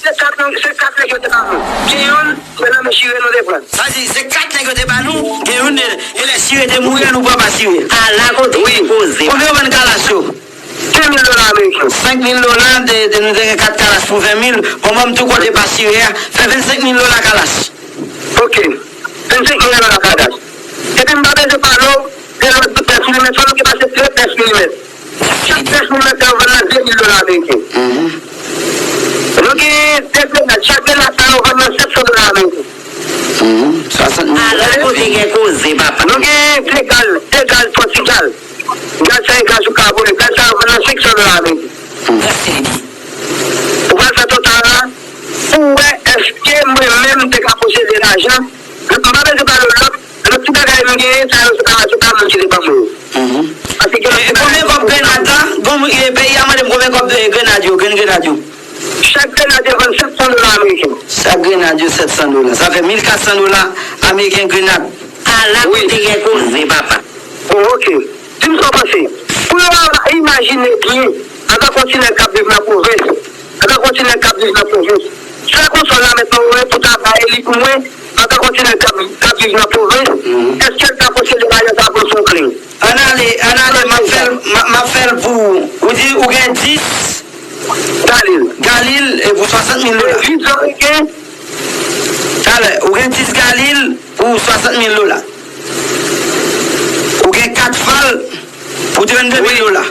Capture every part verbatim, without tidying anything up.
Se kat nèg, se kat nèg yo te ba nou. Gen youn, se nan men chire nou te pran. Sa di, se kat nèg yo te ba nou, gen youn, e lè chire te mouri, nou pran pa chire. Ala kote gen koze. Konbyen yo vann kalach yo? Senk mil dola ameriken. Senk mil dola, de, de, nou te gen kat kalach pou ven mil. Bon, ban m tou kote pa chire a. Fè vennsenk mil dola kalach. Ok. Vennsenk mil dola kalach. Epi m pa bezwen pale w de lòt bout nèf milimèt, fò nou gen pase trant nèf milimèt. Chak nèf milimèt sa yo vann nan de mil dola ameriken. Nou gen de grenad, chak grenad sa yo vann nan sèt san dola ameriken. Swasant mil. Ala kote gen koze, papa. Nou gen de gaz, de gaz Pòtigal. Gaz sa e gaz ou ka boule, gaz sa yo vann nan senk san dola ameriken. Ou pral fè total la, pou wè èske mwen menm m te ka posede lajan. M pa bezwen pale w lòt, lòt ti bagay m genyen, sa yo se pa, se pa moun ki te ban mwen yo. Paske gen lòt ti bagay. E konbyen kòb grenad la? Bon, e, peyi a mande m konbyen kòb, e, grenad yo, grenn grenad yo. Chak grenad yo vann sèt san dola ameriken. Chak grenad yo sèt san dola. Sa fè mil kat san dola ameriken grenad. Ala kote gen koze, papa. Bon, ok. Di m sa w panse. Pou yo imajine byen, antanke yon ti nèg k ap viv nan pwovens, antanke yon ti nèg k ap viv nan pwovens, sèl konsòl la mentnan ou wè pou ta bay li pou mwen, antanke yon ti nèg k ap, k ap viv nan pwovens, èske l ta posede lajan sa pou l fè yon klin? Ann ale, ann ale, m ap fè l, m ap, m ap fè l pou ou. Ou di ou gen dis galil. Galil, e pou swasant mil dola. Dis ameriken. Talè, ou gen dis galil pou swasant mil dola. Ou gen kat fal pou trannde mil dola.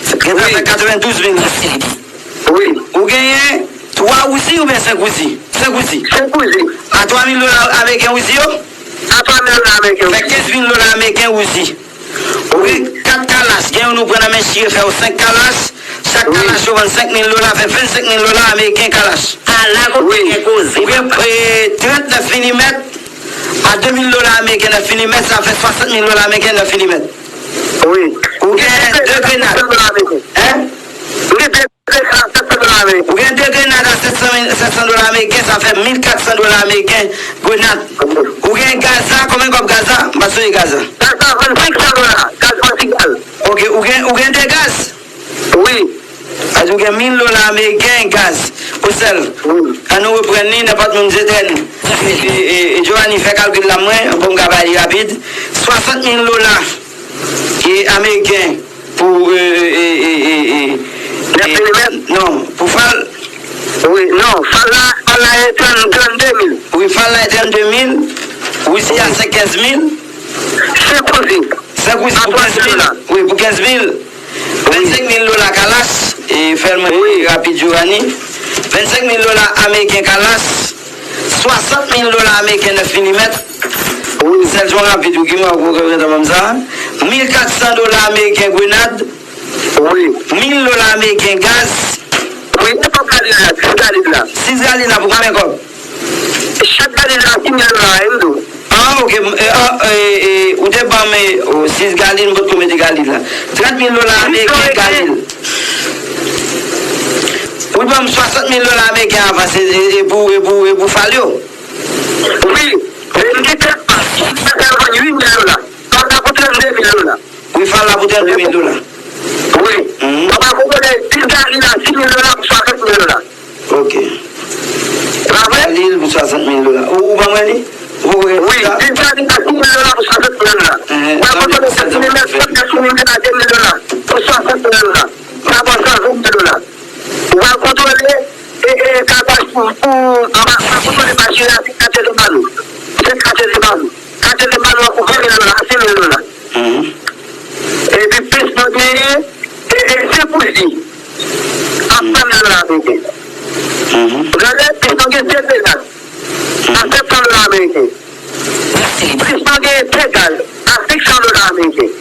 Sa fè katrevendouz mil. Wi. Ou genyen twa ouzi oubyen senk ouzi? Senk ouzi. Senk ouzi. A twa mil dola ameriken ouzi yo? A twa mil dola ameriken. Fè kenz mil dola ameriken ouzi. Ou gen kat kalach, gen youn ou pran nan men chire fè yo senk kalach. Chak kalach yo vann senk mil dola, fè vennsenk mil dola ameriken kalach. Ala kote gen koze. Ou gen, e, trant nèf milimèt a de mil dola ameriken nèf milimèt, sa fè swasant mil dola ameriken nèf milimèt. Wi. Ou gen de grenad. Hein? Ou gen de grenad a sèt san, sèt san dola ameriken, sa fè mil kat san dola ameriken grenad. Ou gen gaz la, konbyen kòb gaz la? M pa sonje gaz la. Gaz la vann senk san dola, gaz Pòtigal. Ok, ou gen, ou gen de gaz? Wi. Sa di ou gen mil dola ameriken gaz. Osèl, ann nou reprann li, nenpòt moun se tè nou. E, e, e, Giovanni, fè kalkil la mwen, pou m ka bay li rapid. Swasant mil dola e ameriken pou, e, e, e, e, e, nèf milimèt? Non, pou fal. Wi, non, fal la, fal la e trannde mil. Wi, fal la e trannde mil. Wi, si a se kenz mil. Senk ouzi. Senk ouzi pou kenz mil. Wi, pou kenz mil. Vennsenk mil dola kalach, e fè l mwen rapid, Giovanni. Vennsenk mil dola ameriken kalach, swasant mil dola ameriken nèf milimèt. Sèl jon rapid, ou ki mwen, ou konprann sa. Mil kat san dola ameriken grenad. Wi. Mil dola ameriken gaz. Wi, e pa galil la, sis galil la. Sis galil la pou konbyen kòb? Chak galil la sis mil dola, wi, m di w. Ah, ok. E, ah, e, e, ou te ban m, e, oh, sis galil, m potko mete galil la. Trant mil dola ameriken galil. Ou ban m swasant mil dola ameriken avans, e, e, e pou, e pou, e pou fal yo. Wi, men m te fè, m te fè vann uit mil dola. Fal la pou trannde mil dola. Wi, fal la pou trannde mil dola. Wi. Papa, pou konnen, sis galil la, sis mil dola pou swasant mil dola. Ok. Pa vre? Galil pou swasant mil dola. Ou, ou pa wè li? Ou pa wè li? Wi, sis galil la, sis mil dola pou swasant mil dola. Ou pa konnen, sis mil dola, sis mil dola, de mil dola pou swasant mil dola. Sa fè san ven mil dola. Ou pral kontwole, e, e, kalach pou, pou, anba, anba kontwole machin la, se katye de ban nou. Se katye de ban nou. Katye de ban nou an pou ven mil dola, sis mil dola. Epi plis nou genyen, e, e, se pou di, a san mil dola ameriken. Ou tande? Plis nou gen de grenad, a sèt san dola ameriken. Plis nou genyen de gaz, a senk san dola ameriken.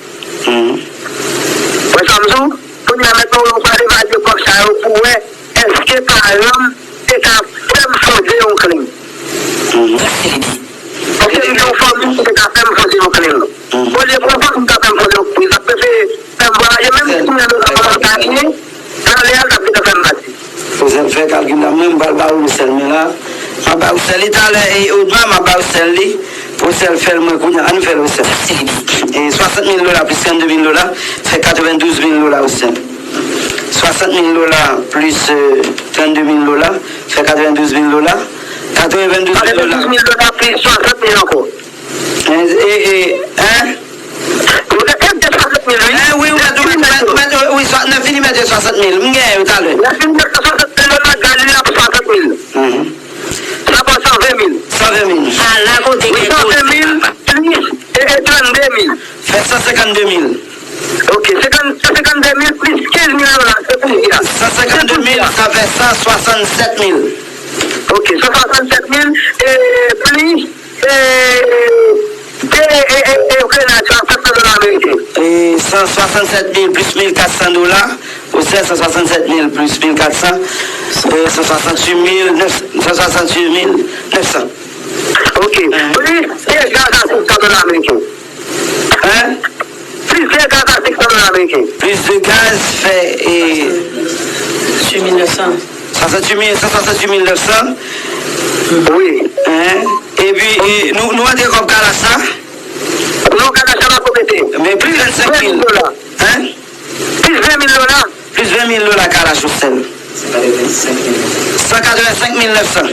Wè sa m di w? Kounye a mentnan, ou pral evalye kòb sa yo pou wè èske paran m te ka fè m fonde yon klin. Èske m gen yon fanmi ki te ka fè m fonde yon klin? Olye pou yon fanmi ta fè m fonde yon klin, l ap prefere fè m vwayaje, menm si m nan yon lòt kòman ta ye, talè a l t ap gentan fè m pati. Fò sèl fè kalkil la, mwen m pral ba ou sèl, men la, m ap ba ou sèl li talè, e, Odma, m ap ba ou sèl li. Pou sèl fè l mwen kounye a, ann fè l, Wesèl. E swasant mil dola plis trannde mil dola fè katrevendouz mil dola, Wesèl. swasant mil dola plis, euh, trannde mil dola, fè katrevendouz mil dola. Katrevendouz mil dola. Katrevendouz mil dola plis swasant mil ankò. E, e, e, en? Ou te, e, te swasant mil, wi. En, wi, ou mèt, ou mèt, ou mèt, ou mèt, wi, swa, nèf milimèt e swasant mil. M genyen yo talè. Nèf milimèt e swasant mil dola, galil la pou swasant mil. Mhm. Sa fè san ven mil. San ven mil. Ala kote gen koze, papa. Wi, san ven mil plis, e, e, trannde mil. Fè san senkannde mil. Ok, senkant, san senkannde mil plis kenz mil dola, se konbyen? San senkannde mil, sa fè san swasannsèt mil. Ok, san swasannsèt mil, e, plis, e, de, e, e, e, grenad sa, sèt san dola ameriken. E, san swasannsèt mil plis mil kat san dola, ou sèz san swasannsèt mil plis mil kat san, e, san swasantuit mil nèf, san swasantuit mil nèf san. Ok. Plis de gaz a sis san dola ameriken. Hein? Plis de gaz a sis san dola ameriken. Plis de gaz fè, e, swasantuit mil nèf san. Swasantuit mil, san swasantuit mil nèf san. Wi. Hein? Epi, e, nou, nou antre kòb kalach la? Non, kalach la pa konplete. Men plis vennsenk mil. Ven mil dola. Hein? Plis ven mil dola. Plis ven mil dola kalach ou sèl. San katrevensenk mil nèf san.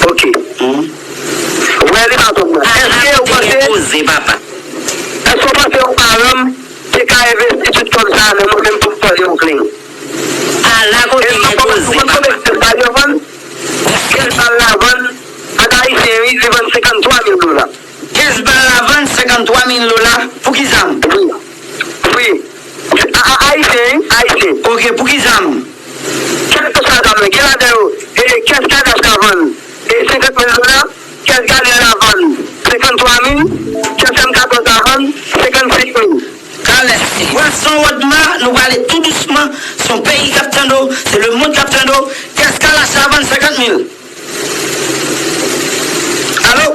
Ok. Mhm. Vwè li pa konn mwen. Èske ou panse, èske ou panse yon paran m te ka envesti tout kòb sa a nan mwen menm pou m fè yon klen? Ala kote gen koze, papa. Kèz bal la vann, kèz bal la vann, an ayisyen, wi, li vann senkanntwa mil dola. Kèz bal la vann senkanntwa mil dola pou ki zam? Wi. Wi. A, a, ayisyen, wi, ayisyen. Ok, pou ki zam? Kèlkeswa zam nan, gen ladan yo, e, kèz kalach la vann, e, senkant mil dola, kèz galil la vann, senkanntwa mil, kèz M katòz la vann, senkannsenk mil. Kalè, pwason wòdma, nou prale tou dousman, se yon peyi k ap tande w, se lemonn k ap tande w, kèz kalach la vann senkant mil. Alo?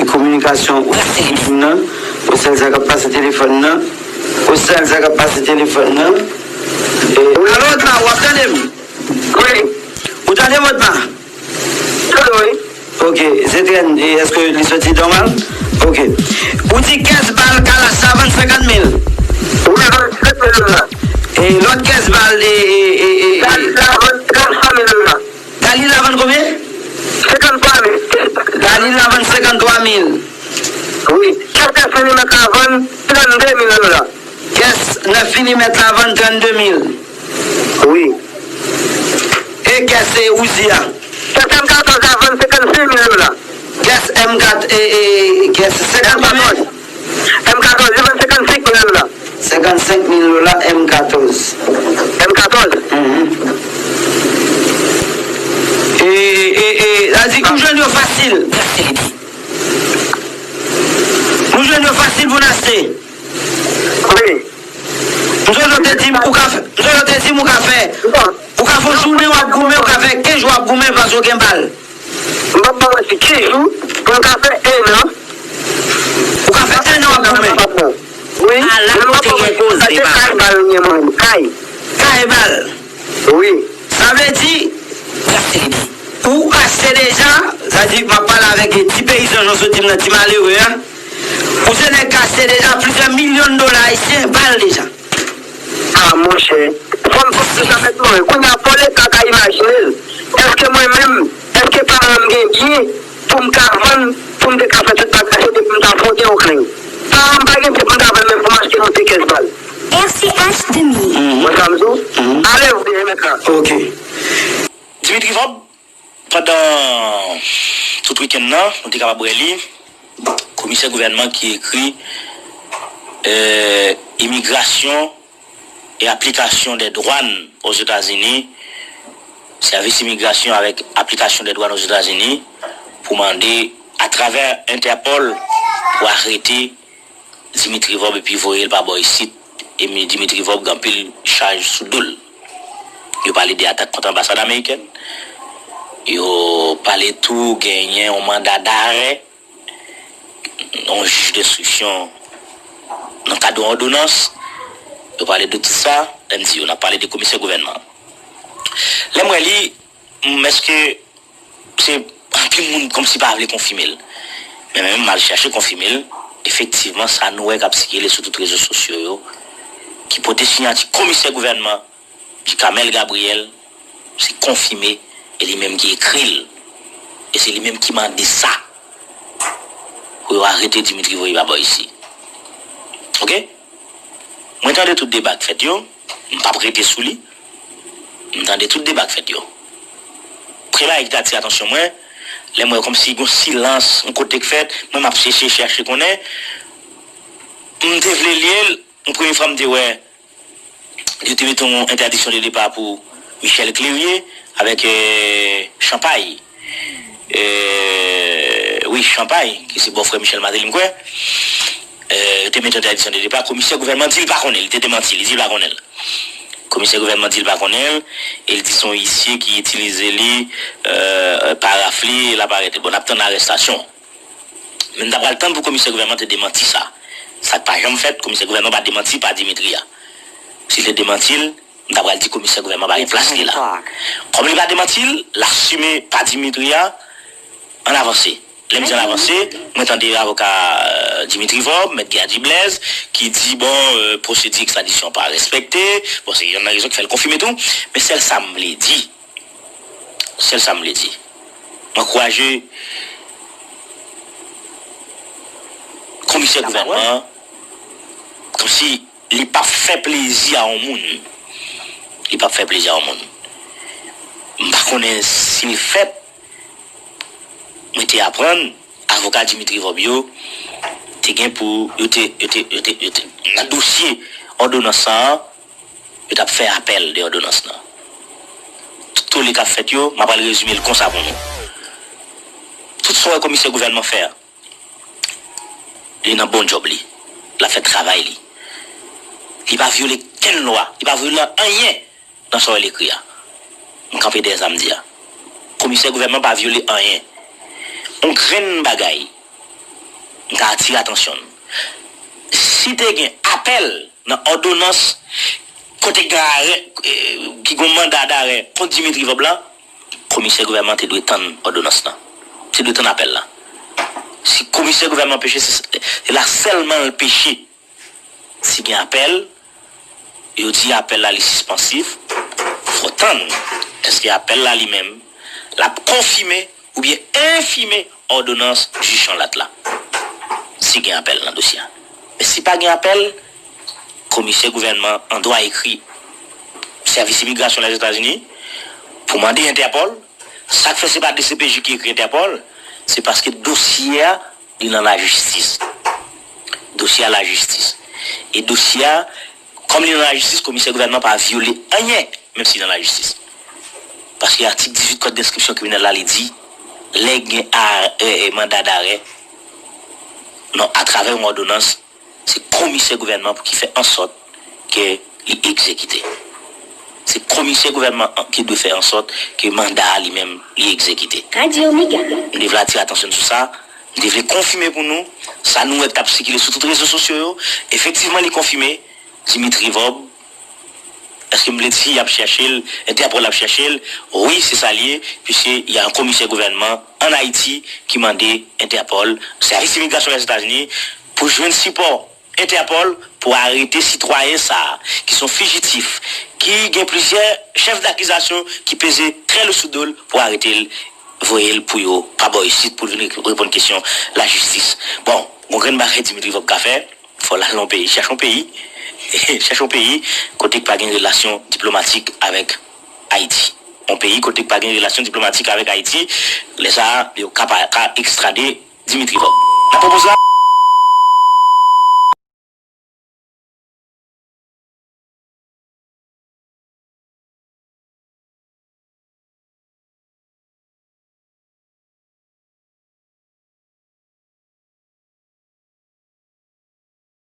E kominikasyon ou nan, ou sèl sa k ap pase telefòn nan, ou sèl sa k ap pase telefòn nan. E, alo, Otma, w ap tande m? Wi. Ou tande m, Otma? Tande, wi. Ok, se trè, e èske li soti nòmal? Ok. Ou di kèz bal kalach sa vann senkant mil? Wi, vann senkant mil dola. E lòt kèz bal, e, e, e, e, e. Galil la vann trannsan mil dola. Galil la vann konbyen? Senkanntwa mil. Galil la vann senkanntwa mil. Wi. Kèz nèf milimèt la vann trannde mil dola. Kès nèf milimèt la vann trannde mil. Wi. E kès e Uzi a? Kès M katòz la vann senkannsenk mil dola. Kès M katòz, e, e, kès senkant konbyen? M katòz, li vann senkannsenk mil dola. Senkannsenk mil dola M katòz. M katòz? Mhm. E, e, e, sa di ou jwenn yo fasil. Nou jwenn yo fasil pou n achte. Wi. M sonje w te di m ou ka fè, m sonje w te di m ou ka fè, ou ka fè yon jounen w ap goumen, ou ka fè kenz jou w ap goumen paske w gen bal. M p ap ba w si kenz jou, pou m ka fè en an. Ou ka fè en an w ap goumen. Wi. Ala kote gen koze, papa. Kay bal, kay. Kay bal. Wi. Sa vle di, ou achte deja, sa di, m ap pale avèk ti peyizan, jan w sot di m nan, ti malere a. Ou se nèg k achte deja plizyè milyon dola ayisyen, bal deja. A, monchè, fò m fè sa mèt mwen. Kounye a, fò Leta ta imajine l. Èske mwen menm, èske paran m gen byen pou m ka vann, pou m te ka fè tout bagay, se depi m ta fwonde yon klen. Paran m pa gen byen pou m ta vann menm pou m achte yon ti kès bal. R C H deux mille. Wè sa m di w? Ale vre, mèt la. Ok. Dimitri Vorbe, pandan tout wikenn nan, nou te kapab wè li, komisè gouvènman ki ekri, euh, imigrasyon e aplikasyon dè dwàn Ozetazini, sèvis imigrasyon avèk aplikasyon dè dwàn Ozetazini pou mande atravè Entèpòl pou arete Dimitri Vorbe epi voye l pa bò isit. E mi-, Dimitri Vorbe gen anpil chaj sou do l. Yo pale de atak kont anbasad amerikèn. Yo pale tou genyen yon manda darè yon jij denstriksyon nan kad yon òdonans. Yo pale de tout sa, lè m di yo, n ap pale de komisè gouvènman. Lè m wè li, m, èske se anpil moun kòmsi pa vle konfime l. Men mwen menm, m al chache konfime l. Efektivman, sa nou wè k ap sikile sou tout rezo sosyo yo, ki pote siyati komisè gouvènman Ducamel Gabriel, se konfime, e li menm ki ekri l. E se li menm ki mande sa pou yo arete Dimitri voye pa bò isi. Oke? Mwen tande tout deba k fèt yo, m p ap rete sou li. M tande tout deba k fèt yo. Premye bagay ki te atire atansyon mwen, lè m wè kòmsi gen yon silans yon kote k fèt, mwen m ap chèche, chèche konnen. M te vle li, yon premye fwa m te wè, yo te mete yon entèdiksyon de depa pou Michel Clerier avèk, euh, Champagne. Euh, wi, Champagne, ki se bòfrè Michel Martelly, m kwè. Euh, yo te mete entèdiksyon de depa, komisè gouvènman di l pa konnen, li te demanti, li di l pa konnen l. Komisè gouvènman di l pa konnen l, e l di se yon isye ki itilize li, euh, pa rafle, l ap arete. Bon, n ap tann arèstasyon. Men n ta pral tann pou komisè gouvènman te demanti sa. Sa k pa janm fèt, komisè gouvènman pa demanti pa Dimitri a. Si l te demanti l, m ta pral di komisè gouvènman pa gen plas li la. Kòm li pa demanti l, l asime pa Dimitri a, ann avanse. Lè m di ann avanse, mwen tande avoka, euh, Dimitri Vorbe, mèt Guerdy Blaise, ki di, bon, euh, pwosedi ekstradisyon pa respekte. Bon, se yonn nan rezon ki fè l konfime tou. Men sèl sa m vle di, sèl sa m vle di. M ankouraje komisè gouvènman an, kòmsi li p ap fè plezi a yon moun. Li p ap fè plezi a yon moun. M pa konnen si l fèt, mwen te aprann avoka Dimitri Vorbe yo te gen pou yo te, yo te, yo te, yo te nan dosye òdonans sa a, yo t ap fè apèl de òdonans lan. Tout tole k ap fèt yo, m ap al rezime l konsa pou nou. Tout sa w wè komisè gouvènman fè a, li nan bon djòb li. L ap fè travay li. Li pa vyole kenn lwa, li pa vyole anyen nan sa w wè l ekri a. M kanpe dèyè sa m di a. Komisè gouvènman pa vyole anyen. Yon grenn bagay, m ka atire atansyon n. Si te gen apèl nan òdonans kote gen arè, eh, ki gen manda darè kont Dimitri Vorbe la, komisè gouvènman te dwe tann òdonans lan. Te dwe tann apèl la. Si komisè gouvènman peche, se, se la sèlman l peche. Si gen apèl, yo di apèl la li sispansif, fò tann èske apèl la li menm l ap konfime oubyen enfime òdonans jij Chanlatte la. Si gen apèl nan dosye a. Men si pa gen apèl, komisè gouvènman an dwa ekri sèvis imigrasyon Lèzetazini pou mande Entèpòl. Sa k fè se pa D C P J ki ekri Entèpòl, se paske dosye a li nan lajistis. Dosye a lajistis. E dosye a, kòm li nan lajistis, komisè gouvènman pa vyole anyen, menm si li nan lajistis. Paske atik dizuit kòd denskripsyon kriminèl la, li di, lè gen a, e, e, manda darè, non, atravè yon òdonans, se komisè gouvènman pou ki fè ansòt ke li egzekite. Se komisè gouvènman an ki dwe fè ansòt ke manda a li menm li egzekite. Radyo Mega. M te vle atire atansyon n sou sa, m te vle konfime pou nou, sa nou wè k t ap sikile sou tout rezo sosyo yo, efektivman li konfime, Dimitri Vorbe, èske m vle di y ap chèche l, Entèpòl ap chèche l? Wi, se sa l ye, piske y a yon komisè gouvènman ann Ayiti ki mande Entèpòl, sèvis imigrasyon Lèzetazini, pou jwenn sipò Entèpòl pou arete sitwayen sa a, ki se yon fijitif, ki gen plizyè chèf dakizasyon ki peze trè lou sou do l pou arete l, voye l pou yo pa bò isit pou l vin reponn kesyon lajistis. Bon, gon grenn bagay Dimitri Vorbe ka fè, fò l al nan yon peyi, chèche yon peyi, chèche yon peyi kote k pa gen relasyon diplomatik avèk Ayiti. Yon peyi kote k pa gen relasyon diplomatik avèk Ayiti, lè sa a, yo ka pa, ka ekstrade Dimitri Vorbe. Nan pwopoz la,